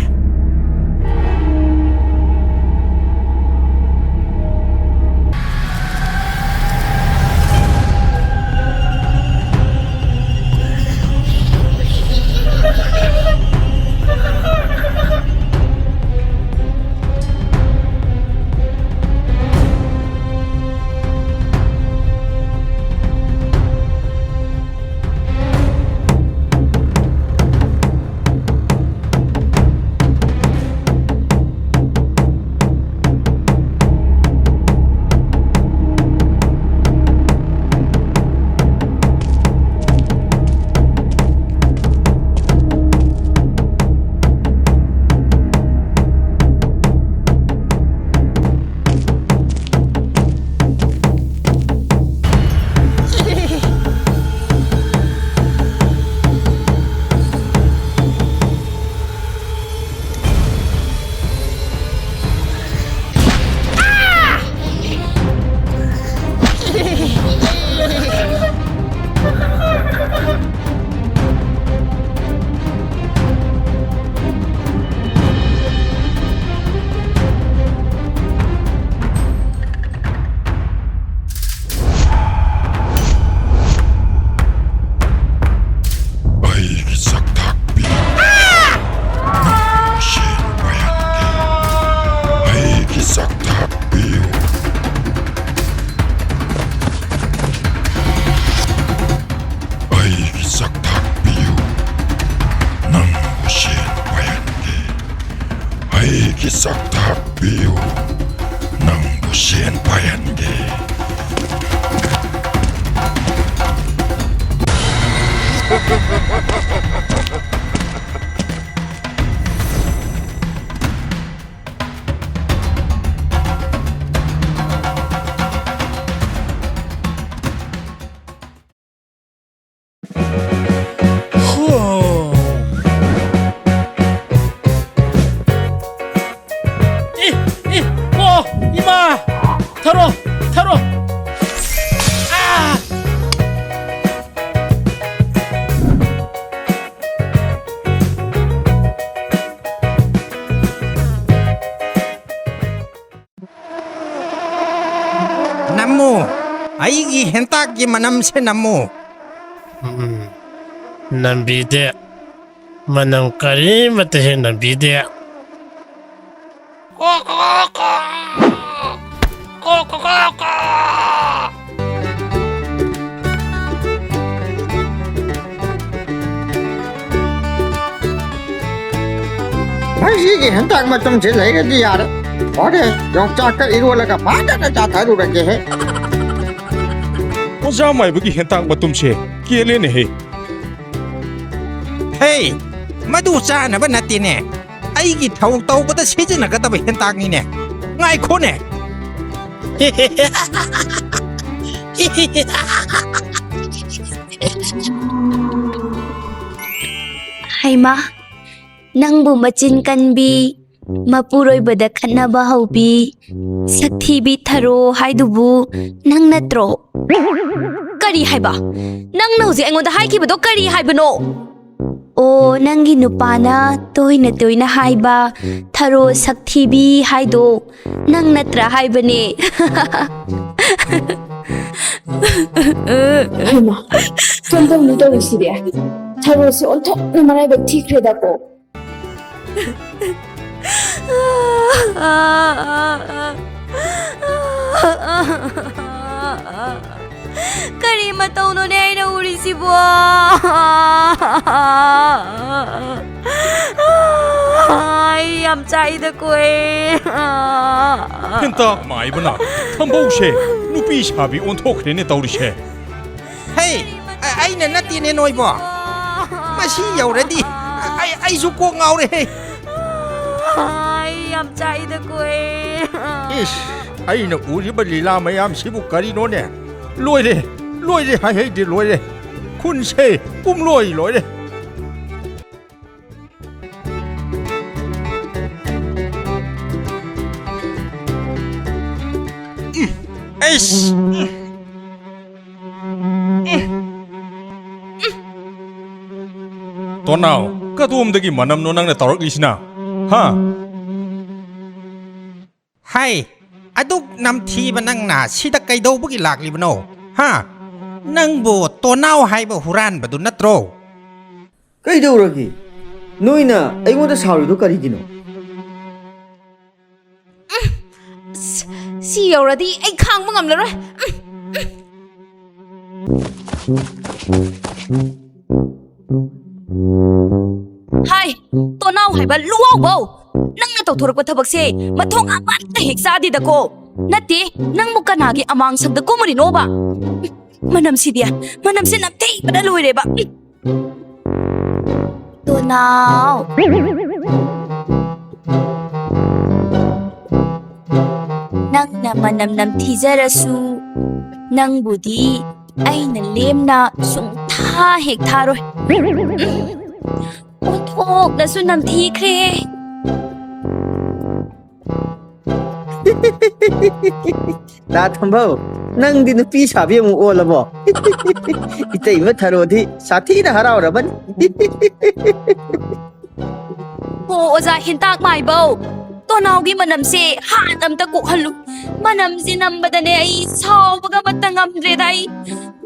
ꯆꯥꯛꯊꯥꯛꯄꯤꯌꯨ, ꯅꯪꯕꯨ ꯁꯦꯟ ꯄꯥꯏꯍꯟꯒꯦ꯫ ꯏ, ꯏ, ꯑꯣ, ꯏꯃꯥ! ꯊꯔꯣ, ꯊꯔꯣ! ꯑꯥ! ꯅꯝꯃꯨ, ꯑꯩꯒꯤ ꯍꯦꯟꯇꯥꯛꯀꯤ ꯃꯅꯝꯁꯦ ꯅꯝꯃꯨ꯫ ꯎꯝ, ꯅꯝꯕꯤꯗꯦ꯫ ꯃꯅꯝ ꯀꯔꯤꯃꯠꯇ ꯍꯦꯛ ꯅꯝꯕꯤꯗꯦ꯫ ꯀꯣ, ꯀꯣ, ꯀꯣ, ꯀꯣ꯫ ꯀꯣ, ꯀꯣ, ꯀꯣ, ꯀꯣ꯫ ꯃꯁꯤꯒꯤ ꯍꯦꯟꯇꯥꯛ ꯃꯇꯨꯝꯁꯤ ꯂꯩꯔꯗꯤ ꯌꯥꯔꯦ꯫ ꯍꯣꯔꯦꯟ ꯌꯣꯡꯆꯥꯛꯀ ꯏꯔꯣꯜꯂꯒ ꯐꯖꯅ ꯆꯥꯊꯔꯨꯔꯒꯦꯍꯦ꯫ ꯑꯣꯖꯥ ꯃꯥꯏꯕꯒꯤ ꯍꯦꯟꯇꯥꯛ ꯃꯇꯨꯝꯁꯦ ꯀꯦꯜꯂꯦꯅꯦꯍꯦ꯫ ꯍꯦ, ꯃꯗꯨ ꯆꯥꯅꯕ ꯅꯠꯇꯦꯅꯦ꯫ ꯑꯩꯒꯤ ꯊꯧ ꯇꯧꯕꯗ ꯁꯤꯖꯤꯟꯅꯒꯗꯕ ꯍꯦꯟꯇꯥꯛꯅꯤꯅꯦ꯫ ꯉꯥꯏꯈꯣꯅꯦ꯫ ꯍꯩꯃꯥ, ꯅꯪꯕꯨ ꯃꯆꯤꯟ ꯀꯟꯕꯤ, ꯃꯄꯨꯔꯣꯏꯕꯗ ꯈꯠꯅꯕ ꯍꯧꯕꯤ, ꯁꯛꯊꯤꯕꯤ ꯊꯔꯣ ꯍꯥꯏꯗꯨꯕꯨ ꯅꯪ ꯅꯠꯇ꯭ꯔꯣ? ꯀꯔꯤ ꯍꯥꯏꯕ? ꯅꯪꯅ ꯍꯧꯖꯤꯛ ꯑꯩꯉꯣꯟꯗ ꯍꯥꯏꯈꯤꯕꯗꯣ ꯀꯔꯤ ꯍꯥꯏꯕꯅꯣ? ꯑꯣ, ꯅꯪꯒꯤ ꯅꯨꯄꯥꯅ ꯇꯣꯏꯅ ꯇꯣꯏꯅ ꯍꯥꯏꯕ ꯊꯔꯣ ꯁꯛꯊꯤꯕꯤ ꯍꯥꯏꯗꯣ ꯅꯪ ꯅꯠꯇ꯭ꯔꯥ ꯍꯥꯏꯕꯅꯦ꯫ ꯍꯩꯃꯥ, ꯀꯝꯗꯧꯅꯤ ꯇꯧꯔꯤꯁꯤꯗꯤ? ꯊꯔꯣꯁꯦ ꯑꯣꯟꯊꯣꯛꯅ ꯃꯔꯥꯏꯕꯛ ꯊꯤꯈ꯭ꯔꯦꯗꯀꯣ꯫ ꯀꯔꯤ ꯃꯇꯧꯅꯣꯅꯦ ꯑꯩꯅ ꯎꯔꯤꯁꯤꯕꯣ? ꯑꯩ ꯌꯥꯝ ꯆꯥꯛꯏꯗꯀꯣ ꯑꯩ꯫ ꯑꯥ꯫ ꯍꯦꯟꯇꯥꯛ ꯃꯥꯏꯕꯅ ꯊꯝꯕꯧꯁꯦ ꯅꯨꯄꯤ ꯁꯥꯕꯤ ꯑꯣꯟꯊꯣꯛꯈ꯭ꯔꯦꯅꯦ ꯇꯧꯔꯤꯁꯦ꯫ ꯍꯦ, ꯑ-, ꯑꯩꯅ ꯅꯠꯇꯦꯅꯦ ꯅꯣꯏꯕꯣ꯫ ꯃꯁꯤ ꯌꯧꯔꯗꯤ ꯑꯩ, ꯑꯩꯁꯨ ꯀꯣꯛ ꯉꯥꯎꯔꯦꯍꯦ꯫ ꯑꯩ ꯌꯥꯝ ꯆꯥꯛꯏꯗꯀꯣ ꯑꯩ꯫ ꯏꯁ, ꯑꯩꯅ ꯎꯔꯤꯕ ꯂꯤꯂꯥ ꯃꯌꯥꯝꯁꯤꯕꯨ ꯀꯔꯤꯅꯣꯅꯦ? ꯂꯣꯏꯔꯦ, ꯂꯣꯏꯔꯦ, ꯍꯥꯏꯍꯩꯗꯦ, ꯂꯣꯏꯔꯦ꯫ ꯈꯨꯟꯁꯦ ꯄꯨꯝꯂꯣꯏ ꯂꯣꯏꯔꯦ꯫ ꯎꯝ, ꯑꯩꯁ, ꯎꯝ, ꯎꯝ, ꯎꯝ꯫ ꯇꯣꯅꯥꯎ, ꯀꯗꯣꯝꯗꯒꯤ ꯃꯅꯝꯅꯣ ꯅꯪꯅ ꯇꯧꯔꯛꯂꯤꯁꯤꯅ? ꯍꯥ? ꯍꯥꯏ, ꯑꯗꯨꯛ ꯅꯝꯊꯤꯕ ꯅꯪꯅ ꯁꯤꯗ ꯀꯩꯗꯧꯕꯒꯤ ꯂꯥꯛꯂꯤꯕꯅꯣ? ꯍꯥ? ꯅꯪꯕꯨ ꯇꯣꯅꯥꯎ ꯍꯥꯏꯕ ꯍꯨꯔꯥꯟꯕꯗꯨ ꯅꯠꯇ꯭ꯔꯣ? ꯀꯩꯗꯧꯔꯒꯦ? ꯅꯣꯏꯅ ꯑꯩꯉꯣꯟꯗ ꯁꯥꯎꯔꯤꯗꯣ ꯀꯔꯤꯒꯤꯅꯣ? ꯑꯁ, ꯁꯤ ꯌꯧꯔꯗꯤ ꯑꯩ ꯈꯥꯡꯕ ꯉꯝꯂꯔꯣꯏ꯫ ꯍꯥꯏ, ꯇꯣꯅꯥꯎ ꯍꯥꯏꯕ ꯂꯨꯋꯥꯎꯕꯧ! ꯅꯪꯅ ꯇꯧꯊꯣꯔꯛꯄ ꯊꯕꯛꯁꯦ ꯃꯊꯣꯡ ꯑꯃꯠꯇ ꯍꯦꯛ ꯆꯥꯗꯦꯗꯀꯣ꯫ ꯅꯠꯇꯦ, ꯅꯪꯕꯨ ꯀꯅꯥꯒꯤ ꯑꯃꯥꯡꯁꯪꯗ ꯀꯨꯝꯃꯨꯔꯤꯅꯣꯕ? ꯃꯅꯝꯁꯤꯗꯤ, ꯃꯅꯝꯁꯤ ꯅꯝꯊꯤꯕꯅ ꯂꯣꯏꯔꯦꯕ꯫ ꯇꯣꯅꯥꯎ꯫ ꯅꯪꯅ ꯃꯅꯝ ꯅꯝꯊꯤꯖꯔꯁꯨ, ꯅꯪꯕꯨꯗꯤ ꯑꯩꯅ ꯂꯦꯝꯅ ꯁꯨꯡꯊꯥ ꯍꯦꯛ ꯊꯥꯔꯣꯏ꯫ ꯎꯝ, ꯑꯣꯟꯊꯣꯛꯅꯁꯨ ꯅꯝꯊꯤꯈ꯭ꯔꯦ꯫ ꯗꯥ ꯊꯝꯕꯧ, ꯅꯪꯗꯤ ꯅꯨꯄꯤ ꯁꯥꯕꯤ ꯑꯃꯨꯛ ꯑꯣꯜꯂꯕꯣ? ꯏꯇꯩꯃ ꯊꯔꯣꯗꯤ ꯁꯥꯊꯤꯅ ꯍꯔꯥꯎꯔꯕꯅꯤ꯫ ꯍꯣ, ꯑꯣꯖꯥ ꯍꯦꯟꯇꯥꯛ ꯃꯥꯏꯕꯧ, ꯇꯣꯅꯥꯎꯒꯤ ꯃꯅꯝꯁꯦ ꯍꯥꯟꯅ ꯑꯝꯇ ꯀꯣꯛꯍꯜꯂꯨ꯫ ꯃꯅꯝꯁꯦ ꯅꯝꯕꯗꯅꯦ ꯑꯩ ꯁꯥꯎꯕꯒ ꯑꯃꯠꯇ ꯉꯝꯗ꯭ꯔꯦꯗ꯫ ꯑꯩ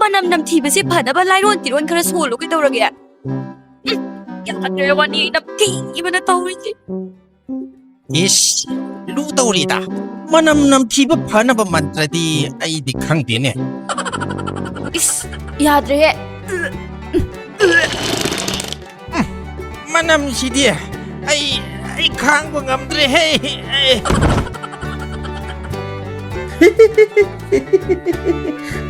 ꯃꯅꯝ ꯅꯝꯊꯤꯕꯁꯦ ꯐꯅꯕ ꯂꯥꯏꯔꯣꯟ ꯇꯤꯔꯣꯟ ꯈꯔ ꯁꯣꯜꯂꯨ ꯀꯩꯗꯧꯔꯒꯦ? ꯎꯝ, ꯌꯥꯗ꯭ꯔꯦ, ꯋꯥꯅꯤ ꯅꯝꯊꯤꯕꯅ ꯇꯧꯔꯤꯁꯦ꯫ ꯏꯁ, ꯂꯨ ꯇꯧꯔꯤꯗ꯫ ꯃꯅꯝ ꯅꯝꯊꯤꯕ ꯐꯅꯕ ꯃꯟꯇ꯭ꯔꯗꯤ ꯑꯩꯗꯤ ꯈꯪꯗꯦꯅꯦ꯫ ꯏꯁ, ꯌꯥꯗ꯭ꯔꯦꯍꯦ꯫ ꯎꯝ, ꯃꯅꯝꯁꯤꯗꯤ ꯑꯩ ꯑꯩ ꯈꯥꯡꯕ ꯉꯝꯗ꯭ꯔꯦꯍꯦ꯫ ꯑꯩ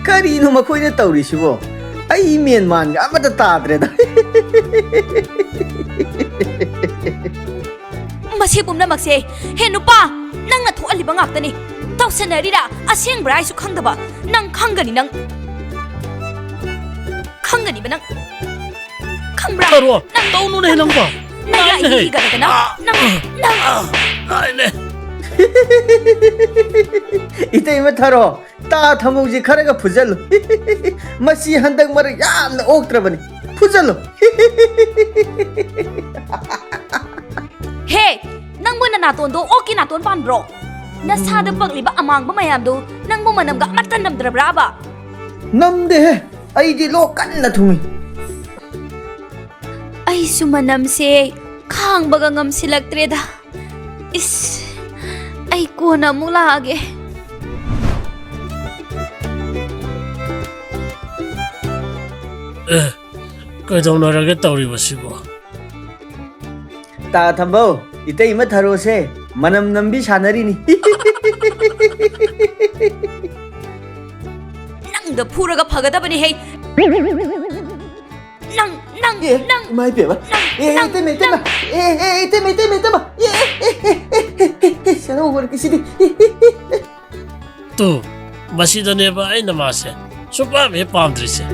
ꯀꯔꯤꯅꯣ ꯃꯈꯣꯏꯅ ꯇꯧꯔꯤꯁꯤꯕꯣ? ꯑꯩ ꯃꯦꯟ ꯃꯥꯟꯒ ꯑꯃꯠꯇ ꯇꯥꯗ꯭ꯔꯦꯗ꯫ ꯃꯁꯤ ꯄꯨꯝꯅꯃꯛꯁꯦ, ꯍꯦ ꯅꯨꯄꯥ, ꯅꯪꯅ ꯊꯣꯛꯍꯜꯂꯤꯕ ꯉꯥꯛꯇꯅꯤ꯫ ꯇꯧꯁꯟꯅꯔꯤꯔꯥ? ꯑꯁꯦꯡꯕ꯭ꯔꯥ ꯍꯥꯏꯁꯨ ꯈꯪꯗꯕ꯫ ꯅꯪ ꯈꯪꯒꯅꯤ, ꯅꯪ꯫ ꯈꯪꯒꯅꯤꯕ ꯅꯪ꯫ ꯈꯪꯕ꯭ꯔꯥ? ꯊꯔꯣ, ꯅꯪ, ꯇꯧꯅꯨꯅꯦ ꯅꯪꯕꯣ꯫ ꯅꯪ ꯌꯥ ꯅꯥꯏꯅꯦ꯫ ꯏꯒꯗꯅ꯫ ꯅꯪ, ꯅꯪ꯫ ꯅꯥꯏꯅꯦ꯫ ꯏꯇꯩꯃ ꯊꯔꯣ, ꯇꯥ ꯊꯝꯕꯧꯁꯤ ꯈꯔꯒ ꯐꯨꯖꯜꯂꯨ꯫ ꯃꯁꯤ ꯍꯟꯗꯛ ꯃꯔꯛ ꯌꯥꯝꯅ ꯑꯣꯛꯇ꯭ꯔꯕꯅꯤ꯫ ꯐꯨꯖꯜꯂꯨ꯫ ꯍꯦ! ꯅꯪꯕꯨ ꯅꯅꯥꯇꯣꯟꯗꯣ ꯑꯣꯛꯀꯤ ꯅꯥꯇꯣꯟ ꯄꯥꯟꯕ꯭ꯔꯣ? ꯅꯁꯥꯗ ꯄꯛꯂꯤꯕ ꯑꯃꯥꯡꯕ ꯃꯌꯥꯝꯗꯣ ꯅꯪꯕꯨ ꯃꯅꯝꯒ ꯑꯃꯠꯇ ꯅꯝꯗ꯭ꯔꯕ꯭ꯔꯥꯕ? ꯅꯝꯗꯦꯍꯦ, ꯑꯩꯗꯤ ꯂꯣꯛ ꯀꯟꯅ ꯊꯨꯡꯉꯤ꯫ ꯑꯩꯁꯨ ꯃꯅꯝꯁꯦ ꯈꯥꯡꯕꯒ ꯉꯝꯁꯤꯜꯂꯛꯇ꯭ꯔꯦꯗ꯫ ꯏꯁ, ꯑꯩ ꯀꯣꯟꯅ ꯑꯃꯨꯛ ꯂꯥꯛꯑꯒꯦ꯫ ꯑꯦ, ꯀꯩꯗꯧꯅꯔꯒꯦ ꯇꯧꯔꯤꯕꯁꯤꯕꯣ? ꯇꯥ ꯊꯝꯕꯧ, ꯏꯇꯩꯃ ꯊꯔꯣꯁꯦ ꯃꯅꯝ ꯅꯝꯕꯤ ꯁꯥꯟꯅꯔꯤꯅꯤ꯫ ꯅꯪꯗ ꯐꯨꯔꯒ ꯐꯒꯗꯕꯅꯤ ꯍꯦ꯫ ꯅꯪ, ꯅꯪ, ꯑꯦ, ꯅꯪ, ꯏꯃꯥ ꯏꯕꯦꯝꯃ꯫ ꯅꯪ, ꯑꯦ, ꯅꯪ, ꯏꯇꯩꯃ, ꯏꯇꯩꯃ꯫ ꯅꯪ꯫ ꯑꯦ, ꯑꯦ, ꯏꯇꯩꯃ, ꯏꯇꯩꯃ, ꯏꯇꯩꯃ꯫ ꯑꯦ, ꯑꯦ, ꯑꯦ, ꯁꯦꯔꯧ ꯋꯥꯔꯛꯀꯤꯁꯤꯗꯤ꯫ ꯇꯨ, ꯃꯁꯤꯗꯅꯦꯕ ꯑꯩꯅ ꯃꯥꯁꯦ ꯁꯨꯛꯄꯥꯝ ꯍꯦꯛ ꯄꯥꯝꯗ꯭ꯔꯤꯁꯦ꯫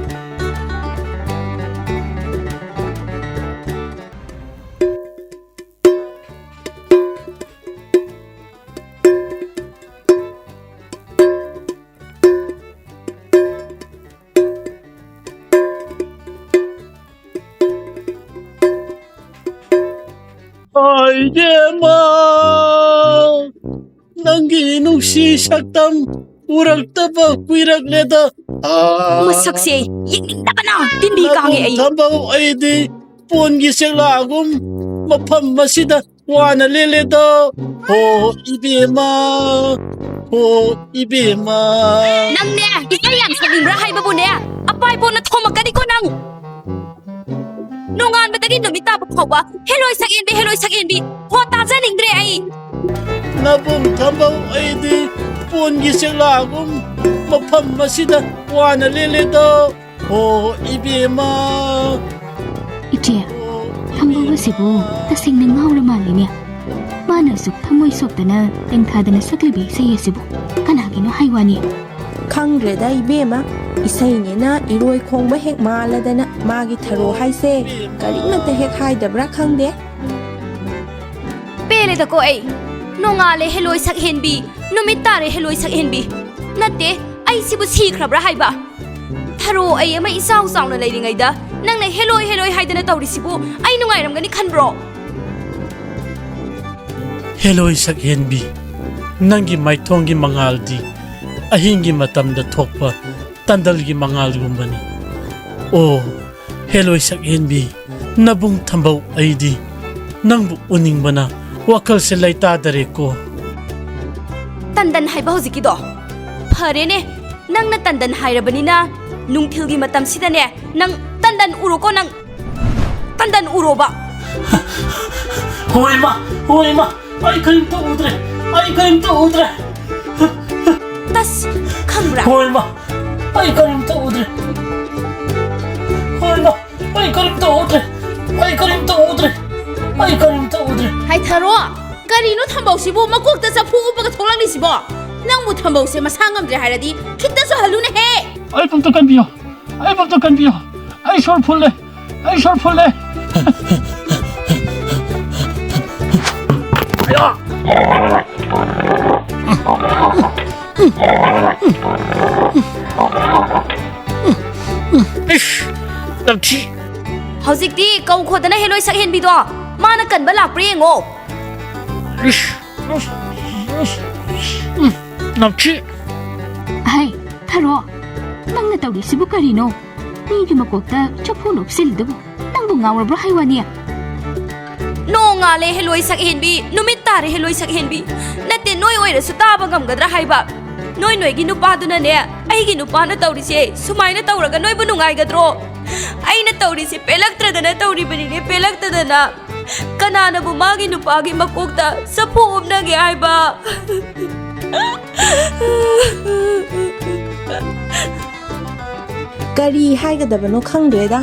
ꯍꯣꯏ, ꯏꯕꯦꯝꯃ, ꯅꯪꯒꯤ ꯅꯨꯡꯁꯤ ꯁꯛꯇꯝ ꯎꯔꯛꯇꯕ ꯀꯨꯏꯔꯛꯂꯦꯗ꯫ ꯑꯥ꯫ ꯃꯁꯛꯁꯦ ꯌꯦꯡꯅꯤꯡꯗꯕꯅ ꯇꯤꯟꯕꯤ ꯀꯥꯡꯉꯦ ꯑꯩ꯫ ꯅꯕꯨꯡ ꯊꯝꯕꯧ, ꯑꯩꯗꯤ ꯄꯣꯟꯒꯤ ꯆꯦꯛꯂꯥꯒꯨꯝ ꯃꯐꯝ ꯑꯁꯤꯗ ꯋꯥꯅ ꯂꯦꯜꯂꯦꯗꯣ꯫ ꯍꯣ ꯏꯕꯦꯝꯃ, ꯍꯣ ꯏꯕꯦꯝꯃ꯫ ꯅꯪꯅꯦ, ꯏꯁꯩ ꯌꯥꯝ ꯁꯛꯅꯤꯡꯕ꯭ꯔꯥ ꯍꯥꯏꯕꯕꯨꯅꯦ, ꯑꯄꯥꯏꯕꯣꯅ ꯊꯣꯝꯃꯛꯀꯅꯤꯀꯣ ꯅꯪ꯫ ꯅꯣꯡꯉꯥꯟꯕꯗꯒꯤ ꯅꯨꯃꯤꯠ ꯇꯥꯕ ꯐꯥꯎꯕ ꯍꯦꯂꯣꯏ ꯁꯛꯍꯦꯟꯕꯤ, ꯍꯦꯂꯣꯏ ꯁꯛꯍꯦꯟꯕꯤ꯫ ꯍꯣ, ꯇꯥꯖꯅꯤꯡꯗ꯭ꯔꯦ ꯑꯩ꯫ ꯅꯕꯨꯡ ꯊꯝꯕꯧ, ꯑꯩꯗꯤ ꯄꯣꯟꯒꯤ ꯆꯦꯛꯂꯥꯒꯨꯝ ꯃꯐꯝ ꯑꯁꯤꯗ ꯋꯥꯅ ꯂꯦꯜꯂꯦꯗꯣ꯫ ꯑꯣ, ꯏꯕꯦꯝꯃ꯫ ꯏꯆꯦ, ꯑꯣ, ꯊꯝꯕꯧ ꯏꯕꯦꯝꯃ꯫ ꯑꯁꯤꯕꯨ ꯇꯁꯦꯡꯅ ꯉꯥꯎꯔ ꯃꯥꯜꯂꯤꯅꯦ꯫ ꯃꯥꯅ ꯑꯁꯨꯛ ꯊꯃꯣꯏ ꯁꯣꯛꯇꯅ ꯇꯦꯡꯊꯥꯗꯅ ꯁꯛꯂꯤꯕ ꯏꯁꯩ ꯑꯁꯤꯕꯨ ꯀꯅꯥꯒꯤꯅꯣ ꯍꯥꯏ ꯋꯥꯅꯤ? ꯈꯪꯗ꯭ꯔꯦꯗ ꯏꯕꯦꯝꯃ, ꯏꯁꯩꯅꯦꯅ ꯏꯔꯣꯏ ꯈꯣꯡꯕ ꯍꯦꯛ ꯃꯥꯜꯂꯗꯅ ꯃꯥꯒꯤ ꯊꯔꯣ ꯍꯥꯏꯁꯦ ꯀꯔꯤꯃꯠꯇ ꯍꯦꯛ ꯍꯥꯏꯗꯕ꯭ꯔꯥ ꯈꯪꯗꯦ꯫ ꯄꯦꯜꯂꯦꯗꯀꯣ ꯑꯩ꯫ ꯅꯣꯡꯉꯥꯜꯂꯦ ꯍꯦꯂꯣꯏ ꯁꯛꯍꯦꯟꯕꯤ, ꯅꯨꯃꯤꯠ ꯇꯥꯔꯦ ꯍꯦꯂꯣꯏ ꯁꯛꯍꯦꯟꯕꯤ꯫ ꯅꯠꯇꯦ, ꯑꯩ ꯁꯤꯕꯨ ꯁꯤꯈ꯭ꯔꯕ꯭ꯔꯥ ꯍꯥꯏꯕ? ꯊꯔꯣ ꯑꯩ ꯑꯃ ꯏꯆꯥꯎ ꯆꯥꯎꯅ ꯂꯩꯔꯤꯉꯩꯗ ꯅꯪꯅ ꯍꯦꯂꯣꯏ ꯍꯦꯂꯣꯏ ꯍꯥꯏꯗꯅ ꯇꯧꯔꯤꯁꯤꯕꯨ ꯑꯩ ꯅꯨꯡꯉꯥꯏꯔꯝꯒꯅꯤ ꯈꯟꯕ꯭ꯔꯣ? ꯍꯦꯂꯣꯏ ꯁꯛꯍꯦꯟꯕꯤ, ꯅꯪꯒꯤ ꯃꯥꯏꯊꯣꯡꯒꯤ ꯃꯉꯥꯜꯗꯤ ꯑꯍꯤꯡꯒꯤ ꯃꯇꯝꯗ ꯊꯣꯛꯄ ꯇꯟꯗꯜꯒꯤ ꯃꯉꯥꯜꯒꯨꯝꯕꯅꯤ꯫ ꯑꯣ, ꯍꯦꯂꯣꯏ ꯁꯛꯍꯦꯟꯕꯤ, ꯅꯕꯨꯡ ꯊꯝꯕꯧ, ꯑꯩꯗꯤ ꯅꯪꯕꯨ ꯎꯅꯤꯡꯕꯅ ꯋꯥꯈꯜꯁꯦ ꯂꯩꯇꯥꯗꯔꯦꯀꯣ꯫ ꯇꯟꯗꯟ ꯍꯥꯏꯕ ꯍꯧꯖꯤꯛꯀꯤꯗꯣ? ꯐꯔꯦꯅꯦ, ꯅꯪꯅ ꯇꯟꯗꯟ ꯍꯥꯏꯔꯕꯅꯤꯅ ꯅꯨꯡꯊꯤꯜꯒꯤ ꯃꯇꯝꯁꯤꯗꯅꯦ ꯅꯪ ꯇꯟꯗꯟ ꯎꯔꯣꯀꯣ, ꯅꯪ ꯇꯟꯗꯟ ꯎꯔꯣꯕ꯫ ꯍꯣꯏ ꯏꯃꯥ, ꯍꯣꯏ ꯏꯃꯥ, ꯑꯩ ꯀꯔꯤꯝꯇ ꯎꯗ꯭ꯔꯦ, ꯑꯩ ꯀꯔꯤꯝꯇ ꯎꯗ꯭ꯔꯦ꯫ ꯇꯁ, ꯈꯪꯕ꯭ꯔꯥ? ꯍꯣꯏ ꯏꯃꯥ, ꯑꯩ ꯀꯔꯤꯝꯇ ꯎꯗ꯭ꯔꯦ꯫ ꯍꯣꯏ ꯏꯃꯥ, ꯑꯩ ꯀꯔꯤꯝꯇ ꯎꯗ꯭ꯔꯦ, ꯑꯩ ꯀꯔꯤꯝꯇ ꯎꯗ꯭ꯔꯦ, ꯑꯩ ꯀꯔꯤꯝꯇ ꯎꯗ꯭ꯔꯦ꯫ ꯍꯥꯏꯊꯔꯣ! ꯀꯔꯤꯅꯣ ꯊꯝꯕꯧꯁꯤꯕꯨ ꯃꯀꯣꯛꯇ ꯆꯐꯨ ꯎꯞꯄꯒ ꯊꯣꯛꯂꯛꯂꯤꯁꯤꯕꯣ? ꯅꯪꯕꯨ ꯊꯝꯕꯧꯁꯦ ꯃꯁꯥ ꯉꯝꯗ꯭ꯔꯦ ꯍꯥꯏꯔꯗꯤ ꯈꯤꯠꯇꯁꯨ ꯍꯜꯂꯨꯅꯦꯍꯦ! ꯑꯩꯕꯨ ꯑꯝꯇ ꯀꯟꯕꯤꯌꯣ, ꯑꯩꯕꯨ ꯑꯝꯇ ꯀꯟꯕꯤꯌꯣ, ꯑꯩ ꯁꯣꯔ ꯐꯨꯜꯂꯦ, ꯑꯩ ꯁꯣꯔ ꯐꯨꯜꯂꯦ꯫ ꯏꯁ, ꯅꯝꯊꯤ꯫ ꯍꯧꯖꯤꯛꯇꯤ ꯀꯧ ꯈꯣꯗꯅ ꯍꯦꯂꯣꯏ ꯁꯛꯍꯦꯟꯕꯤꯗꯣ ꯃꯥꯅ ꯀꯟꯕ ꯂꯥꯛꯄ꯭ꯔꯥ ꯌꯦꯡꯉꯣ꯫ ꯏꯁ, ꯎꯝ, ꯅꯝꯊꯤ꯫ ꯍꯩ, ꯊꯔꯣ, ꯅꯪꯅ ꯇꯧꯔꯤꯁꯤꯕꯨ ꯀꯔꯤꯅꯣ? ꯃꯤꯒꯤ ꯃꯀꯣꯛꯇ ꯆꯐꯨ ꯂꯨꯞꯁꯤꯜꯂꯤꯗꯨꯕꯨ ꯅꯪꯕꯨ ꯉꯥꯎꯔꯕ꯭ꯔꯣ ꯍꯥꯏ ꯋꯥꯅꯤ? ꯅꯣꯡꯉꯥꯜꯂꯦ ꯍꯦꯂꯣꯏ ꯁꯛꯍꯦꯟꯕꯤ, ꯅꯨꯃꯤꯠ ꯇꯥꯔꯦ ꯍꯦꯂꯣꯏ ꯁꯛꯍꯦꯟꯕꯤ꯫ ꯅꯠꯇꯦ, ꯅꯣꯏ ꯑꯣꯏꯔꯁꯨ ꯇꯥꯕ ꯉꯝꯒꯗ꯭ꯔꯥ ꯍꯥꯏꯕ? ꯅꯣꯏ ꯅꯣꯏꯒꯤ ꯅꯨꯄꯥꯗꯨꯅꯅꯦ, ꯑꯩꯒꯤ ꯅꯨꯄꯥꯅ ꯇꯧꯔꯤꯁꯦ ꯁꯨꯃꯥꯏꯅ ꯇꯧꯔꯒ ꯅꯣꯏꯕꯨ ꯅꯨꯡꯉꯥꯏꯒꯗ꯭ꯔꯣ? ꯑꯩꯅ ꯇꯧꯔꯤꯁꯦ ꯄꯦꯜꯂꯛꯇ꯭ꯔꯗꯅ ꯇꯧꯔꯤꯕꯅꯤꯅꯦ, ꯄꯦꯜꯂꯛꯇꯗꯅ꯫ ꯀꯅꯥꯅꯕꯨ ꯃꯥꯒꯤ ꯅꯨꯄꯥꯒꯤ ꯃꯀꯣꯛꯇ ꯆꯐꯨ ꯎꯞꯅꯒꯦ ꯍꯥꯏꯕ? ꯀꯔꯤ ꯍꯥꯏꯒꯗꯕꯅꯣ ꯈꯪꯗ꯭ꯔꯦꯗ꯫